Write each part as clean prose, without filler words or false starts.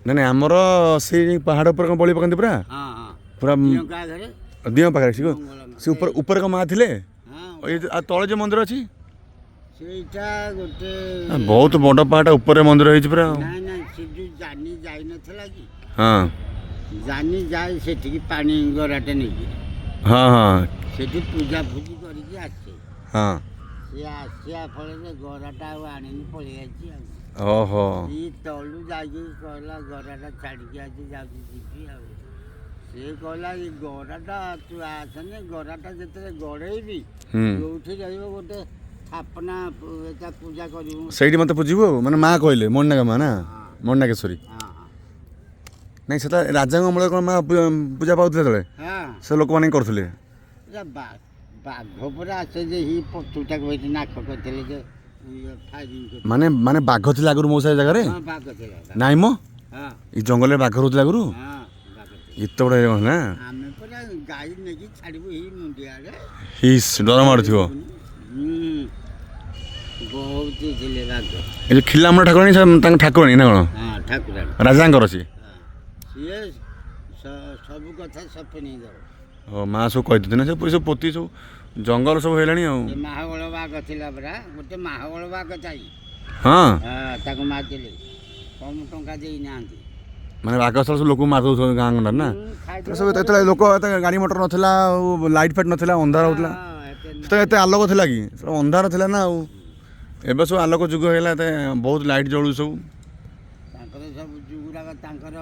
ନାଇଁ ନାଇଁ, ଆମର ସେଇ ପାହାଡ଼ ଉପରେ କ'ଣ ବଳି ପକାନ୍ତି ପୁରା? ହଁ ହଁ। ପୁରା ଦିଅଙ୍କ ଆଗରେ। ଦିଅଁ ପାଖରେ ସେ ମଙ୍ଗଳା ମା। ସେ ଉପରେ ଉପରେ କ'ଣ ମା ଥିଲେ? ହଁ। ଏଇ ଆଉ ତଳେ ଯେଉଁ ମନ୍ଦିର ଅଛି? ସେଇଟା ଗୋଟେ ବହୁତ ବଡ଼ ପାହାଡ଼ ଉପରେ ମନ୍ଦିର ହେଇଛି ପୁରା ଆଉ। ନାଇଁ ନାଇଁ, ସେ ଯୋଉ ଜାନି ଯାଇନଥିଲା କି? ହଁ। ଜାନି ଯାଏ ସେଠିକି ପାଣି ଗରାଟେ ନେଇକି। ହଁ ହଁ। ସେଠି ପୂଜା ଫୂଜି କରିକି ଆସେ। ସିଏ ଆସିବା ଫଳରେ ଗରାଟା ଆଉ ଆଣିନି, ପଳେଇ ଯାଇଛି ଆଉ। ଓହୋ। ଇ ତଳୁ ଯାଇକି କହିଲା, ଗରାଟା ଛାଡ଼ିକି ଆଜି ଯାଉଛି ଯିବି ଆଉ। ସିଏ କହିଲା, ଏଇ ଗରାଟା ତୁ ଆସନି, ଗରାଟା ଯେତେବେଳେ ଗଡ଼େଇବି ଯୋଉଠି ରହିବ ଗୋଟେ ଥାପନା ଏଟା ପୂଜା କରିବୁ। ସେଇଠି ମୋତେ ପୂଜିବୁ ଆଉ। ମାନେ ମା କହିଲେ ମଣିନାଗ ମା ନା? ହଁ। ମଣିନାଗେଶ୍ୱରୀ। ହଁ ହଁ। ନାଇଁ, ସେଟା ରାଜାଙ୍କ ଅମଳରେ କ'ଣ ମା ପୂଜା ପାଉଥିଲେ ଯେତେବେଳେ ସେ ଲୋକମାନେ କରୁଥିଲେ। ଏଟା ବାଘ ପୁରା ଆସେ ଯେ ହି ପଥୁଟାକୁ ଏଠି ନାକ କରିଥିଲେ ଯେ ଇଏ ଫାଇରିଂ କରି। ମାନେ ମାନେ ବାଘ ଥିଲା ଆଗରୁ ମଉସା ଏ ଜାଗାରେ? ହଁ, ବାଘ ଥିଲା। ନାଇଁ ମ। ହଁ। ଏଇ ଜଙ୍ଗଲରେ ବାଘ ରହୁଥିଲା ଆଗରୁ? ହଁ, ବାଘ ଥିଲା। ଏତେ ବଡ଼ ଜାଗା ନା? ଆମେ ପୁରା ଗାଈ ନେଇକି ଛାଡ଼ିବୁ ଏଇ ମୁଣ୍ଡିଆଡ଼େ। ହିସ୍, ଡର ମାରୁଥିବ। ହୁଁ, ବହୁତ ଥିଲେ ବାଘ। ଏ ଯୋଉ ଖିଲାମୁଣ୍ଡା ଠାକୁରାଣୀ, ସେ ତାଙ୍କ ଠାକୁରାଣୀ ନା କ'ଣ? ହଁ, ଠାକୁରାଣୀ। ରାଜାଙ୍କର ସିଏ? ହଁ, ସିଏ ସବୁ କଥା ସଫେଇ ଦେବ। ଓ ମା ସବୁ କହିଦେଉଥିଲେ ନା, ସେ ସବୁ ପୋତି ସବୁ ଜଙ୍ଗଲ ସବୁ ହେଲାଣି ଆଉ। ସେ ମାହବଳ ବାଘ ଥିଲା ପରା, ଗୋଟେ ମାହବଳ ବାଘ ଥାଇ। ହଁ। ହଁ, ତାକୁ ମାରିଦେଲେ, କମ ଟଙ୍କା ଦେଇନାହାନ୍ତି। ମାନେ ବାଘ ସ୍ଥଳ ସବୁ ଲୋକଙ୍କୁ ମାରି ଦେଉଛନ୍ତି ଗାଁ ଗଣ୍ଡାରେ ନା? ଖାଇଦେବ। ସବୁ ଏତେବେଳେ ଲୋକ ଏତେ ଗାଡ଼ି ମଟର ନଥିଲା ଆଉ ଲାଇଟ୍ ଫାଇଟ୍ ନଥିଲା, ଅନ୍ଧାର ହେଉଥିଲା। ହଁ, ଏତେ ସେତେବେଳେ ଏତେ ଆଲୋକ ଥିଲା କି? ସବୁ ଅନ୍ଧାର ଥିଲା ନା ଆଉ। ଏବେ ସବୁ ଆଲୋକ ଯୁଗ ହେଇଗଲା, ଏତେ ବହୁତ ଲାଇଟ୍ ଜଳୁଛି ସବୁ। ତାଙ୍କର ସବୁ ଯୁଗୁଡ଼ାକ ତାଙ୍କର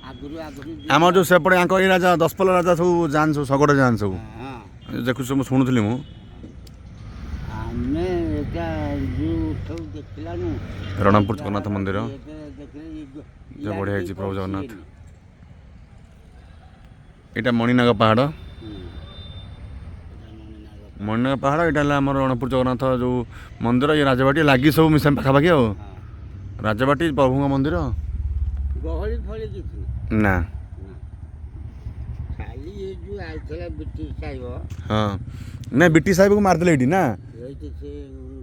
ଆଗରୁ ଆଗରୁ ଆମର ଯେଉଁ ସେପଟେ ଆଙ୍କ ଏଇ ରାଜା, ଦଶପଲ୍ଲା ରାଜା ସବୁ ଯାଆନ୍ତି, ସବୁ ଶଗଡ଼ ଯାଆନ୍ତି ସବୁ। ହଁ। ଦେଖୁଛୁ, ମୁଁ ଶୁଣୁଥିଲି ମୁଁ। ଆମେ ଏଟା ଯୋଉଠୁ ଦେଖିଲାନୁ। ରଣପୁର ଜଗନ୍ନାଥ ମନ୍ଦିର। ଦେଖିଲେ ଯା ଇଆଡ଼େ ବଢ଼ିଆ କେହି ହେଇଛି ପ୍ରଭୁ ଜଗନ୍ନାଥ। ପଶିବେନି। ଏଇଟା ମଣିନାଗ ପାହାଡ଼। ଏଟା ମଣିନାଗ। ମଣିନାଗ ପାହାଡ଼। ଏଇଟା ହେଲା ଆମର ରଣପୁର ଜଗନ୍ନାଥ ଯେଉଁ ମନ୍ଦିର, ଇଏ ରାଜବାଟୀ ଲାଗି ସବୁ ମିଶା ପାଖାପାଖି ଆଉ। ରାଜବାଟୀ, ପ୍ରଭୁଙ୍କ ମନ୍ଦିର। ଗହଳି ଫଳି କିଛି ନାହିଁ। ନା। ନା। ଖାଲି ଏ ଯୋଉ ଆଇଥିଲା ବ୍ରିଟିଶ ସାହେବ। ହଁ, ନାଇଁ, ବ୍ରିଟିଶ ସାହେବକୁ ମାରିଦେଲେ ଏଇଠି ନା? ଏଇଠି ସେ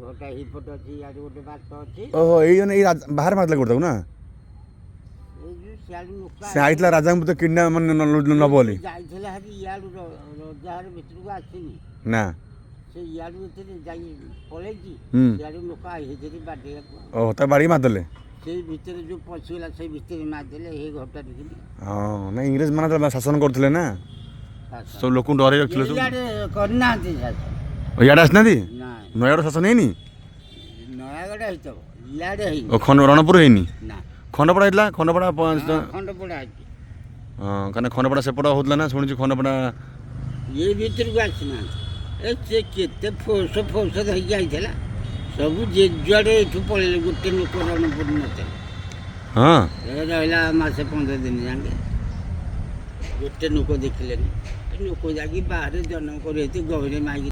ଘରଟା ଏଇପଟ ଅଛି, ଇଆଡ଼େ ଗୋଟେ ବାଟ ଅଛି। ଓହୋ, ଏଇ ଜଣେ ଏଇ ବାହାରେ ମାରିଦେଲେ ଗୋଟେ ତାକୁ ନା? ଏଇ ଯୋଉ ସିଆଡ଼ୁ ଲୋକ ସେ ଆଇଥିଲା ରାଜାଙ୍କୁ ତ କିଡନାପ ମାନେ ନବ ବୋଲି। ଯାଇଥିଲା ହେରି ଇଆଡ଼ୁ, ରଜାଘର ଭିତରକୁ ଆସିନି। ନା। ସେ ଇଆଡ଼ୁ ଭିତରେ ଯାଇ ପଳେଇଛି। ସିଆଡ଼ୁ ଲୋକ ହେଇଥିଲେ ବାଡ଼େଇବାକୁ। ଓହୋ, ତା ବାଡ଼ିକି ମାରିଦେଲେ। ସେଇ ଭିତରେ ଯୋଉ ପଶିଗଲା, ସେଇ ଭିତରେ ମାରିଦେଲେ ଏଇ ଘରଟା ଦେଖିଲି। ହଁ, ନାଇଁ, ଇଂରେଜ ମାନେ ତ ଶାସନ କରୁଥିଲେ ନା, ସବୁ ଲୋକଙ୍କୁ ଡରେଇ ରଖିଥିଲେ ସବୁ। ଇଆଡ଼େ କରିନାହାନ୍ତି ଶାସନ। ଓ, ଇଆଡ଼େ ଆସିନାହାନ୍ତି? ନାଇଁ। ନୟାଗଡ଼ ଶାସନ ହେଇନି? ନୟାଗଡ଼ ହେଇଥିବ, ଇଆଡ଼େ ହେଇନି। ଓ, ଖଣ୍ଡ ରଣପୁର ହେଇନି? ନା। ଖଣ୍ଡପଡ଼ା ହେଇଥିଲା, ଖଣ୍ଡପଡ଼ା। ହଁ, ଖଣ୍ଡପଡ଼ା ହେଇଛି। ହଁ, କାହିଁକିନା ଖଣ୍ଡପଡ଼ା ସେପଟ ହେଉଥିଲା ନା, ଶୁଣିଛି ଖଣ୍ଡପଡ଼ା। ଏ ଭିତରକୁ ଆସିନାହାନ୍ତି। ଏ ସେ କେତେ ଫୋର୍ସ ଫୋର୍ସ ହେଇକି ଆଇଥିଲା ସବୁ, ଯେ ଯୁଆଡ଼େ ଏଠୁ ପଳେଇଲେ, ଗୋଟେ ଲୋକ ରଣପୁର ନଥିଲେ। ଏ ରହିଲା ମାସେ 15 ଦିନ ଯାକେ ଗୋଟେ ଲୋକ ଦେଖିଲେନି। ଏ ଲୋକ ଯାଇକି ବାହାରେ ଜନ୍ମ କରି ହେଇଛି ଗହିରେ ମାଇକି।